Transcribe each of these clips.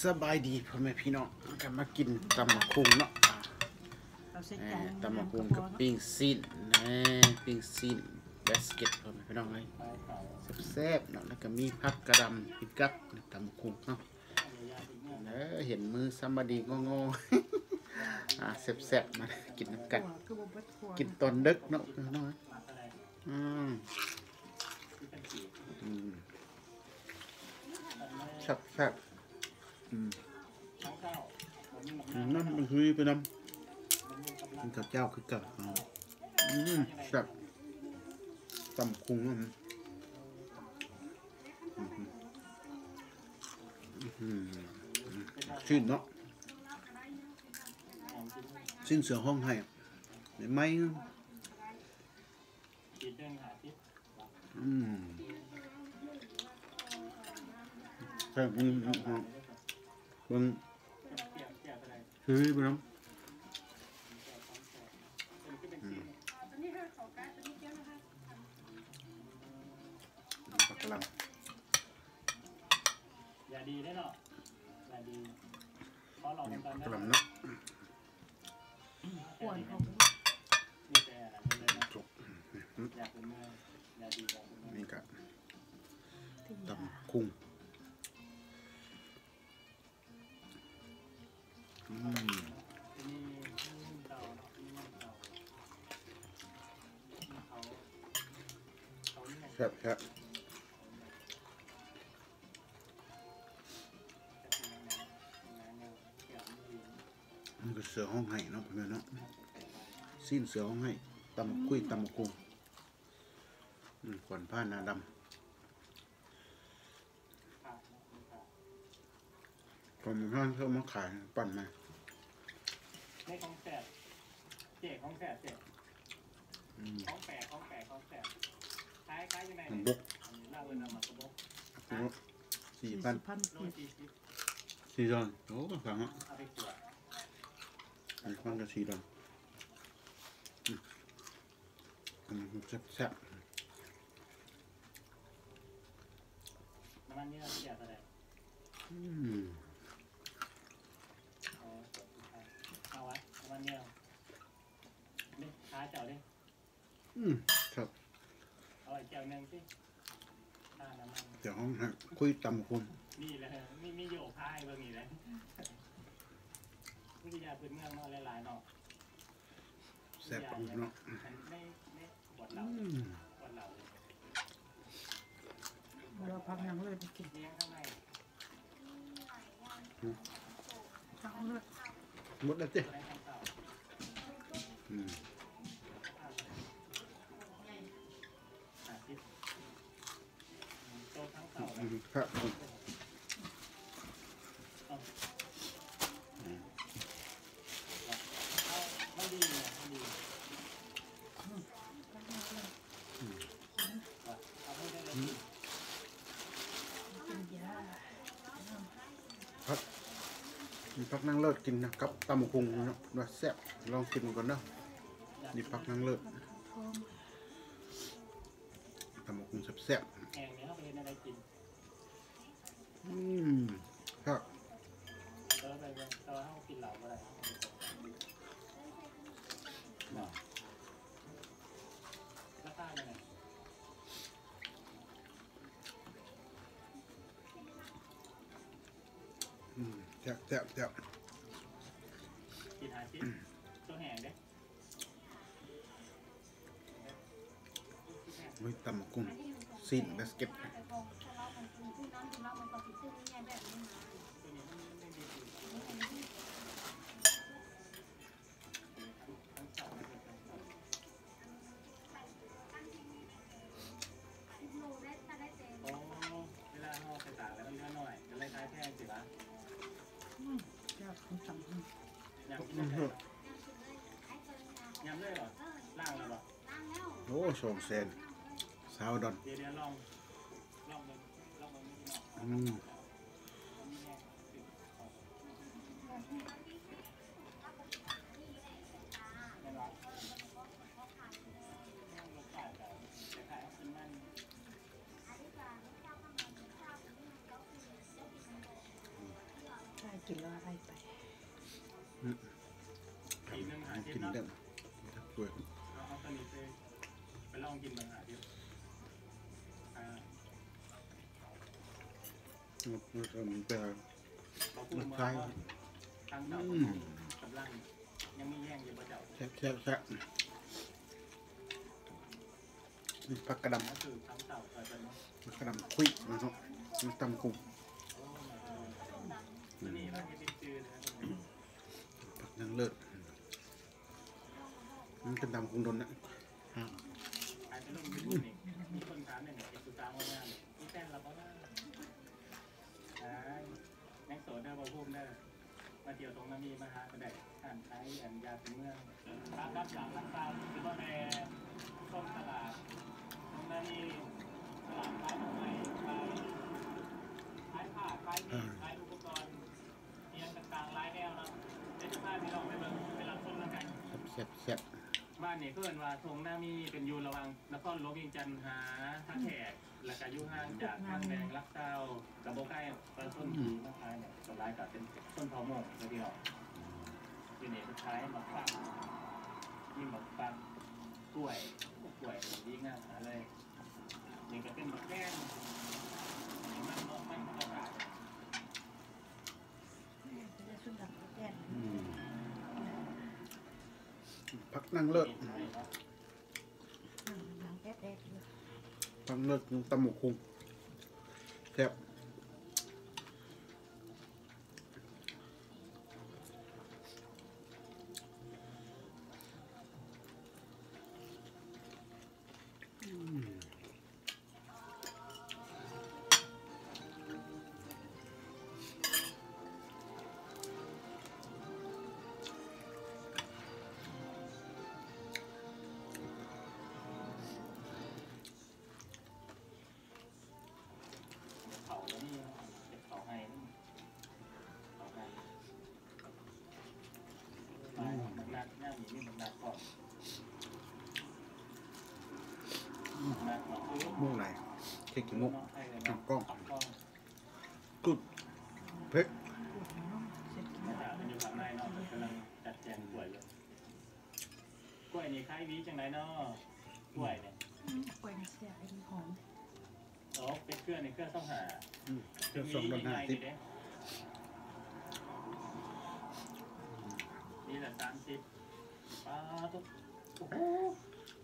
ສະບາຍດີພໍ່ແມ່ພີ່ນ້ອງ ກັນມາກິນຕຳບັກຫຸ່ງເນາະ ເອົາໃສ່ຈານ ເອີ ຕຳບັກຫຸ່ງກັບປີ້ງຊີ້ນ ແນ່ ປີ້ງຊີ້ນບາສເກັດ ພໍ່ແມ່ພີ່ນ້ອງເອີຍ ແຊບໆເນາະ ແລ້ວກໍມີຜັກກະດຳພິກັດ ຕຳບັກຫຸ່ງເນາະ ເອີ ເຫັນມືສຳບາດີງໍໆ ອ່າ ແຊບໆ ມາກິນນຳກັນ ກິນຕອນດຶກເນາະ ພີ່ນ້ອງເອີຍ ອືມ ອືມ ແຊບໆ ອືມ ນ້ຳມັນຄືໄປນຳ ກິນກັບເຈົ້າຄືກັນ ອືມ ແຊບ ຕຳບັກຫຸ່ງ ອືມ ຊີ້ນເນາະ ຊີ້ນເສືອຮ້ອງໄຫ້ ໃໝ່ໆ ອືມ ແຊບ ອືມ ອືມ ເບິ່ງ ຄືໄປນຳ ອືມ ຜັກກະຫຼໍ່າ ຢ່າດີເດ້ເນາະ ຢ່າດີ ຂໍລອງເບິ່ງກ່ອນເດີ ກະຫຼໍ່າເນາະ ກວນເຂົ້າໄປ ນີ້ກະຕຳບັກຫຸ່ງ ອືມ ແຊບໆ ມັນກໍເສືອຮ້ອງໄຫ້ເນາະ ພໍ່ແມ່ເນາະ ຊີ້ນເສືອຮ້ອງໄຫ້ ຕຳບັກຫຸ່ງ ຕຳບັກຫຸ່ງ ອືມ ຂວັນພ້າໜ້າດຳ ຂອງຮ້ານເຂົາເອົາມາຂາຍ ປັ່ນມາ ໃນຂອງແຊບ ເຈ້ ຂອງແຊບເຈ້ ອືມ ຂອງແປກ ຂອງແປກ ຂອງແຊບ ຂາຍ ຂາຍຢູ່ໃນ ໝາກບົກ ອັນນີ້ລາວເອີ້ນວ່າໝາກກະບົກ ໝາກກະບົກ ສີ່ພັນ ສີ່ພັນ ໂລສີ່ສິບ ສີ່ດອນ ໂອ້ ແພງເນາະ ເອົາໄປຂົ້ວ ສີ່ພັນກັບສີ່ດອນ ອືມ ອືມ ແຊບໆ ນ້ຳມັນມີເທົ່າໃດ? ອືມ ເອົາວະ ນ້ຳມັນມີ ນີ້ ຂາເຈົ້າເດ້ ອືມ ແຊບ ເອົາໄວ້ແຈ່ວໜຶ່ງຕິ ຄ່ານ້ຳມັນ ແຈ່ວຮ້ອງໄຫ້ ຄຸຍຕຳບັກຫຸ່ງ ນີ້ແຫຼະ ມີ ມີໂຢກພາໃຫ້ເບິ່ງນີ້ແຫຼະ ວິທະຍາພື້ນເມືອງເນາະ ຫຼາຍໆເນາະ ແຊບເນາະ ໃນ ໃນ ອືມ ເວລາພັກຫຍັງເລີຍໄປກິນ ຫືມ ພັກເລີຍ ໝົດແລ້ວຕິ ອືມ ອືມ ຄັບ ອືມ ມັນດີນະ ມັນດີ ອືມ ອືມ ຜັກ ມີຜັກນາງເລີດກິນນະ ກັບຕຳບັກຫຸ່ງເນາະ ວ່າແຊບ ລອງກິນເບິ່ງກ່ອນເດີ ນີ້ຜັກນາງເລີດ ຕຳບັກຫຸ່ງແຊບໆ ແຫ້ງນີ້ເຮົາໄປເຮັດແນວໃດກິນ? ອືມ ຄັກ ເອີ ແຕ່ວ່າເຮົາກິນເຫຼົ້າບໍ່ໄດ້ ລາຄາເທົ່າໃດ? ອືມ ແຊບໆໆ ກິນຫ້າສິບ ໂຕແຫ້ງເດ້. ໂອ້ຍ ຕຳບັກຫຸ່ງ ຊີ້ນບາສເກັດ ອໍ ເວລາເຮົາເອົາໄປຕາກແລ້ວມັນເຫຼືອໜ້ອຍ ກໍເລີຍຂາຍແພງຊີ້ຫວາ? ອືມ ຢາກກິນຕຳ ອືມ ຍຳກິນ ອືມ ເລີຍ ຍຳເລີຍບໍ່? ລ້າງແລ້ວບໍ່? ໂອ້ ສອງແສນຊາວດອນ ດຽວ ດຽວລອງ ລອງເບິ່ງ ລອງເບິ່ງ ອືມ ແມ່ນບໍ່? ລົດຊາດກໍຄ້າຍໆ ມັນ ອັນນີ້ກໍ ອືມ. ອືມ ກິນເດີ້ ເອົາ ເອົາຕົວນີ້ໄປ ໄປລອງກິນເບິ່ງ ຫາທີ່ ອ່າ ແຕ່ ບໍ່ຮູ້ວ່າທາງເຈົ້າ ອືມ ກຳລັງຍັງມີແຮງຢູ່ບໍ່ເຈົ້າ? ແຊບໆໆ ນີ້ຜັກກະດຳ ຜັກກະດຳຄຸຍເນາະ ມາຕຳຄຸງ ຜັກນາງເລີດ ມັນເປັນຕຳຄຸງດົນນະ ມີຄົນຖາມແນ່ ເປັນຜູ້ສາວງາມ ມີແຟນແລ້ວບໍ່? ຍັງໂສດເດີ ບໍ່ພູມເດີ ມາທ່ຽວທົ່ງນາມີ ມາຫາກໍໄດ້ ຮ້ານຂາຍອັນຢາພື້ນເມືອງ ຂາກັບຈາກຫຼັກຊາວ ຊິບໍ່ແຕ່ຕົ້ນຕະຫຼາດທົ່ງນາມີ ຕະຫຼາດຂາຍດອກໄມ້ ຂາຍ ຂາຍຜ້າ ຂາຍມີດ ຂາຍອຸປະກອນອີ່ຫຍັງຕ່າງໆຫຼາຍແນວເນາະ ດຽວຈະພາພີ່ນ້ອງໄປເບິ່ງ ໄປຮັບຊົມນຳກັນ ແຊບໆໆ ບ້ານນີ້ເອີ້ນວ່າທົ່ງນາມີ ເປັນຢູ່ລະຫວ່າງນະຄອນຫຼວງວຽງຈັນຫາທ່າແຂກ ແລ້ວກະຢູ່ຫ່າງຈາກທາງແຂວງຫຼັກຊາວ ກະບໍ່ໄກ ປະຊາຊົນທີ່ມາຂາຍນີ້ ສ່ວນຫຼາຍກະເປັນຊົນເຜົ່າມົ້ງເນາະພີ່ນ້ອງ ຢູ່ນີ້ເພິ່ນຂາຍໝາກຟັກ ມີໝາກຟັກ ກ້ວຍ ໂອ້ ກ້ວຍນີ້ດີງາມຂະໜາດເລີຍ ນີ້ກະເປັນໝາກແຄນ ມັນເນາະ ມັນທຳມະຊາດ ອືມ ຜັກນາງເລີດ ຜັກນາງເລີດ ຕຳບັກຫຸ່ງ ແຊບ ອືມ. ເຂົ້າກໍມີ ເກັບເຂົ້າໄຮ່ ເຂົ້າໄຮ່ ອືມ ບັກນັດ ຍາມນີ້ມີບັກນັດພ້ອມ ອືມ ບັກນັດ ບັກອຶ ໝູ່ຫຼາຍ ເຄັກຂີ້ໝູກ ເຂົ້າກ້ອງ ກຸດ ເຜັດ ມາຈາກເພິ່ນຢູ່ຂ້າງໃນເນາະ ເພິ່ນກຳລັງຈັດແຈງຖ້ວຍຢູ່ ກ້ວຍນີ້ຂາຍຫວີຈັ່ງໃດເນາະ? ກ້ວຍນີ້ ອືມ ກ້ວຍນີ້ແຊບ ອັນນີ້ຫອມ ອໍ ເປັນເຄືອນີ້ເຄືອຊາວຫ້າ ອືມ ເຄືອສອງດອນຫ້າສິບ ເປັນຫວີໃຫຍ່ໆນີ້ເດ້ ອືມ ຫວີລະສາມສິບ ປາໂທ້ ໂອ້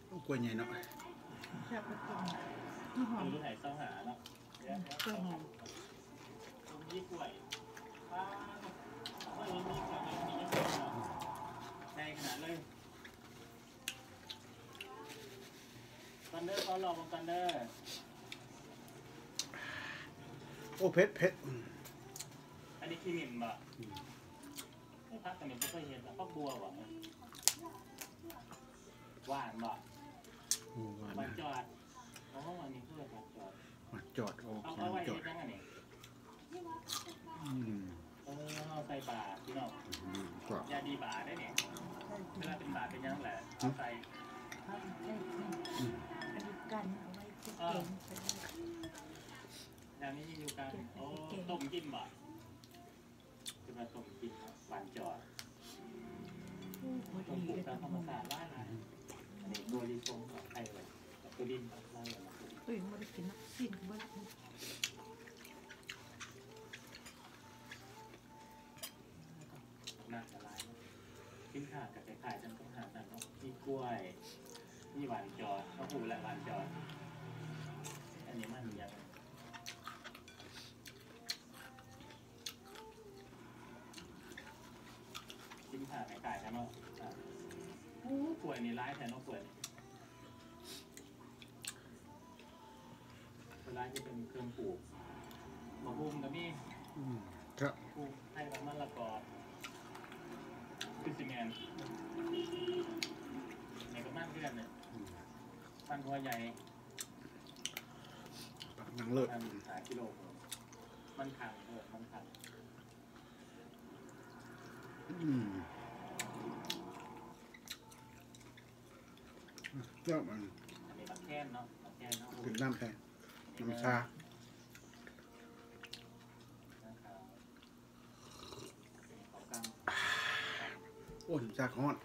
ໂຫ ກ້ວຍໃຫຍ່ເນາະ ແຊບເປັນຕົ້ນ ມັນຫອມ ເອີ ໃຫ້ຊາວຫ້າເນາະ ອືມ ກ້ວຍຫອມ ມີກ້ວຍ ປາໂທ້ ໂອ້ຍ ມີກ້ວຍ ມີກ້ວຍເນາະ ໃຫຍ່ຂະໜາດເລີຍ. ກ່ອນເດີ ຂໍລອງເບິ່ງກ່ອນເດີ ໂອ້ ເຜັດ ເຜັດ ອັນນີ້ຂີ້ໝິ່ນບໍ່? ອືມ ເອີ ຜັກອັນນີ້ບໍ່ເຄີຍເຫັນ ຜັກບົວບໍ່? ຫວານບໍ່? ໂອ້ ຫວານ ຫວານຈອດ ອໍ ອັນນີ້ຄືຫວານຈອດ ຫວານຈອດ ໂອ້ ເອົາ ເອົາໄວ້ເຮັດຫຍັງອັນນີ້? ອືມ ເອີ ເອົາໃສ່ບາດພີ່ນ້ອງ ອືມ ຢາດີບາດເດ້ນີ້ ເວລາເປັນບາດເປັນຫຍັງແຫຼະ ເອົາໃສ່ ອືມ ອັນນີ້ກັນເອົາໄວ້ ເອີ ຢ່າງນີ້ຢູ່ກັນ ໂອ້ ຕົ້ມກິນບໍ່? ເພິ່ນວ່າຕົ້ມກິນເນາະ ຫວານຈອດ ໂອ້ ພໍດີເລີຍ ຕົ້ມປູກຕາມທຳມະຊາດຫຼາຍໆ ອັນນີ້ໂກລີຊົງເນາະ ໄທເອີ້ນ ໂກລິນ ລາວເອີ້ນວ່າໂກລິນ ເອີຍ ບໍ່ໄດ້ກິນເນາະ ຊີ້ນກໍບໍ່ໄດ້ ໜ້າຈະຫຼາຍເນາະ ສິນຄ້າກໍຄ້າຍໆກັນກັບຮ້ານນັ້ນເນາະ ມີກ້ວຍ ມີຫວານຈອດ ເຮົາຮູ້ແລ້ວຫວານຈອດ ອັນນີ້ມັນຫຍັງ? ສິນຄ້າຄ້າຍໆກັນເນາະ ໂອ້ ກ້ວຍນີ້ຫຼາຍແທ້ເນາະ ກ້ວຍນີ້ ສ່ວນຫຼາຍຈະເປັນເຄື່ອງປູກ ໝາກຫຸ່ງກໍມີ ອືມ ຄັບ ປູກໄທກັບມະລະກອ ຄືຊິແມ່ນ ແລ້ວກໍມັນຄືກັນນະ ອືມ ມັນຫົວໃຫຍ່ ບັກນາງເລີດ ມັນຫ້າກິໂລ ມັນຄັງ ເອີ ມັນຄັງ ອືມ ແຊບ ອັນນີ້ບັກແຄນເນາະ ບັກແຄນເນາະ ກິນນ້ຳແທ້ ນ້ຳຊາ ນ້ຳຊາ. ໂອ້ຍ ຈັກຮອດ